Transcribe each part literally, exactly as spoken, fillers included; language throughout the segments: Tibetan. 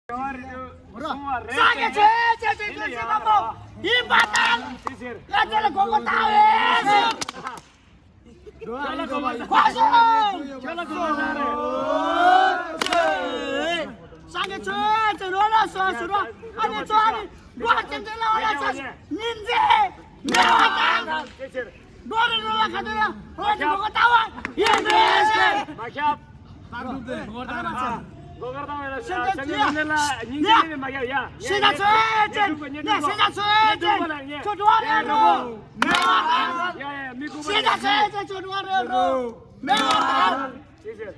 རེད་འདུག་གསུང་བ་རེད། སངས་རྒྱས་ཆོས་ཅན་ཆོས་ཅན་ཞེས་པ་པོ་ཡིན་པ་དང་། ཅི་ཟེར། ང་ཚོ་ལ་དགོངས་པ་དག་ཡོད། ཁྱོད་ལ་དགོངས་པ་དག་ཡོད། ཁྱོད་ལ་དགོངས་པ་དག་རེད། སངས་རྒྱས་ཆོས་ཅན་རོ་ལ་སོ་སོ་རོ། ཨ་ནི་ཚོ་ཨ་ནི་འགོག་ཅན་དེ་ལ་བ་ལ་ཚ་ཉིན་མཛེས་མེད་པ་དང་། ཅི་ཟེར། མགོ་རེ་རོ་ལ་ཁ་དོ་ཡ། འོ་ཅི་མགོ་ལྟ་བ་ཡིན་མེད་ཟེར། མ་ཁྱབ། མགོ་སྐར་བཏང་བས་ན་སེམས་ཅན་མི་ལ་སྙིང་རྗེ་མེད་པའི་མ་ཁྱབ་ཡ། ཤེས་བྱ་ཚོད་ཅན། ཡ་ཤེས་བྱ་ཚོད་ཅན། ཁྱོད་འགྲོ་བ་རེད་རོ། མེད་པ་དང་། ཡ་ཡ་མི་དགོས་པ། ཤེས་བྱ་ཚོད་ཅན། ཁྱོད་འགྲོ་བ་རེད་རོ། མེད་པ་དང་། ཤེས་བྱ།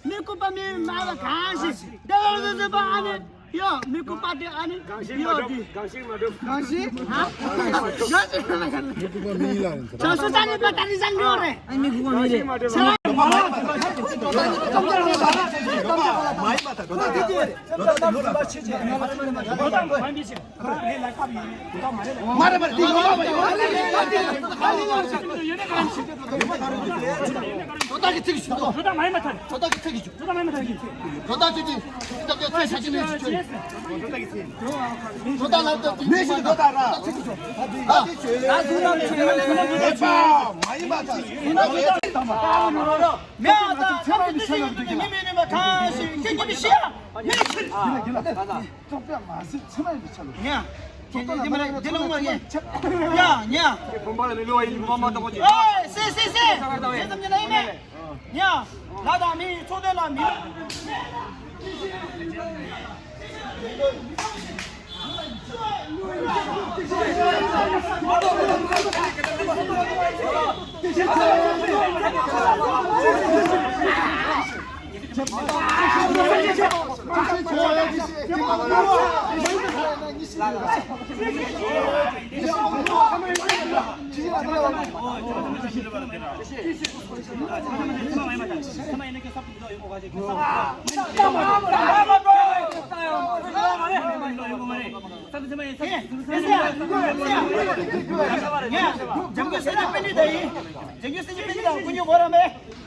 མི་རྐུ་པ་མི་མ་ལ་གང་ཞིག་འདི་ལ་ལ་ལ་ལ་ཨ་ནི་ཡོ། མི་རྐུ་པ་དེ་ཨ་ནི་གང་ཞིག་མ་ཡོ་འགྲུབ། དེ་གང་ཞིག་མ་འགྲུབ། གང་ཞིག་ཧ། གང་ཞིག་མ་འགྲུབ། མི་རྐུ་པ་མི་ལ་ཡིན་ཟེར། ཅང་སུ་ཅང་ནི་པ་ད་ནི་ཅང་ཡོ་རེ། ཨ་ནི་མི་རྐུ་པ་མི་རེད། ཅང་། མ་ཡིན་པ་ད་ད་ད་ད་ད་ད་ད་ད། མ་རེད་མ་རེད། འདི་ཡོད་མ་ཡོད་མ་རེད། འདོད་ད་གི་ཚིག་ཞུ། འདོད་ད་མ་ཡིན་མ་ཐར། འདོད་ད་གི་ཚིག་ཞུ། འདོད་ད་མ་ཡིན་མ་ཐར་གི། འདོད་ད་ཚིག་གི། འདོད་ད་ཚིག་གི་ཞུ། འདོད་ད་ལ་འདོད་ད་ཚིག་ཞུ། ད་ཚིག་ཞུ། མ་ཡིན་མ་ཐར། མེད་ད་ཚིག་ཞུ། མི་མི་མི་མ་གང་ཞིག་ཁྱེད་ཀྱི་མི་ཤེས་ཡ། མི་ཁྱེད། ཙོག་པས་མ་ཟིན་ཕྱི་མ་ཡིན་པའི་ཆ་ལ། ཉ། ཁྱེད་ཀྱི་མ་རེད་འདི་ལོང་མ་ཉ། ཉ་ཉ། ཁྱེད་བུམ་པ་ལ་མི་ལོ་ཡིན་མ་མ་ཏོག་ཅིག་ཨེ་སེ་སེ་སེ། ཁྱེད་ཙམ་ཉ་ལ་ཡིན་མེད། ཉ། ལ་དང་མི་ཚོགས་དོན་ལ་མི།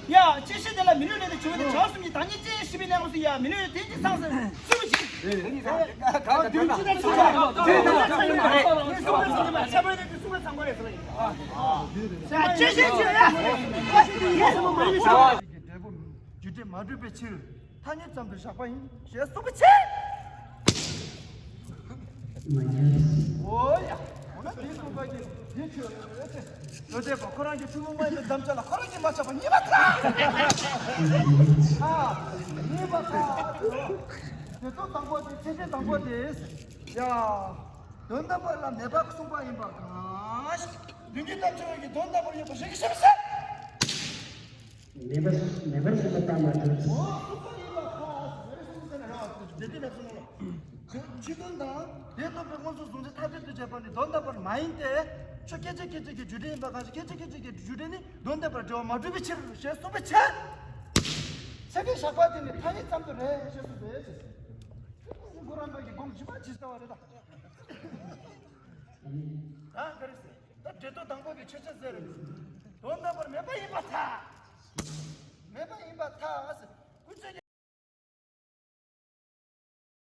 ཡ། ཅི་ཞིག་དེ་ལ་མི་ལུས་ལས་དང་བྱུང་བའི་བྱང་སུམ་གྱི་བདག་ཉིད་ཅན་ཞི་བའི་གནས་ལུགས་སུ་ཡ། མི་ལུས་དེ་ཅི་ཚང་ཟེར་སུ་མི་ཤེས། ཅི་ཞིག་ཅི་ཡ། འབྲས་བུ་རྒྱུ་འབྲས་མ་གྲུབ་པའི་ཕྱིར། ཐ་སྙད་ཙམ་དུ་བཞག་པ་ཡིན་ཞེས་གསུངས་པའི་ཕྱིར། འོ་ཡ། འོ་ན་དེ་གསུངས་པ་གི་དེ་ཆོས་ཅན། ལོ་ཆེན་པ་ཁོ་རང་གི་ཐུན་མོང་མ་ཡིན་པའི་དམ་བཅའ་ལ་ཁོ་རང་གིས་མ་ཆགས་པ་ཉེས་པ་ཐལ། ཨ། ཉེས་པ་ཐལ། དེ་ཚོ་དང་པོ་དེ་ཚེ་འདས་དང་པོ་དེ། ཡ། དོན་དམ་པར་ལ་མེད་པར་གསུངས་པ་ཡིན་པ་གང་ཞིག་དོན་གྱི་དམ་བཅའ་བའི་གི་དོན་དམ་པར་ཡོད་པ་ཞིག་གི་ཞིབ་གསལ། མེད་པར་མེད་པར་ཞེས་པ་ལྟར་མ་གྲུབ། འོ་སོ་སོ་ཡིན་པ་ཁོ་ཨ་སི་ཟེར་སོང་ཟེར་ན་རེ་བ་ཟེར་ཇི་ལྟར་ན་གསུངས་ལ། ཕྱི་དོན་དང་དེ་རྟོགས་པའི་སྔོན་སོང་གཟུང་འཛིན་ཐ་དད་དུ་བྱས་པ་ནི་དོན་དམ་པར་མ་ཡིན་ཏེ། ཆོས་སྐད་ཅིག་སྐད་ཅིག་གི་རྒྱུ་འབྲས་ཡིན་པ་གང་ཞིག་སྐད་ཅིག་སྐད་ཅིག་གི་རྒྱུ་འབྲས་ནི་དོན་དམ་པར་འབྲེལ་བ་མ་གྲུབ་པའི་ཕྱིར་ཞེས་གསུངས་པའི་ཕྱིར། ཚེ་འདས་ཞགས་པ་དེ་ནི་ཐ་སྙད་ཙམ་དུ་རེད་ཞེས་གསུངས་པའི་ཕྱིར། ཁོ་རང་པའི་གི་སྒོམ་ཇི་མ་ཇི་ལྟ་བ་རེད་ད། ད་ག་རེ་ཟེར། ད་འབྲས་རྟོག་དང་པོ་གི་ཆོས་ཅན་ཟེར། དོན་དམ་པར་མེད་པ་ཡིན་པར་ཐལ། མེད་པ་ཡིན་པར་ཐལ་ཟེར།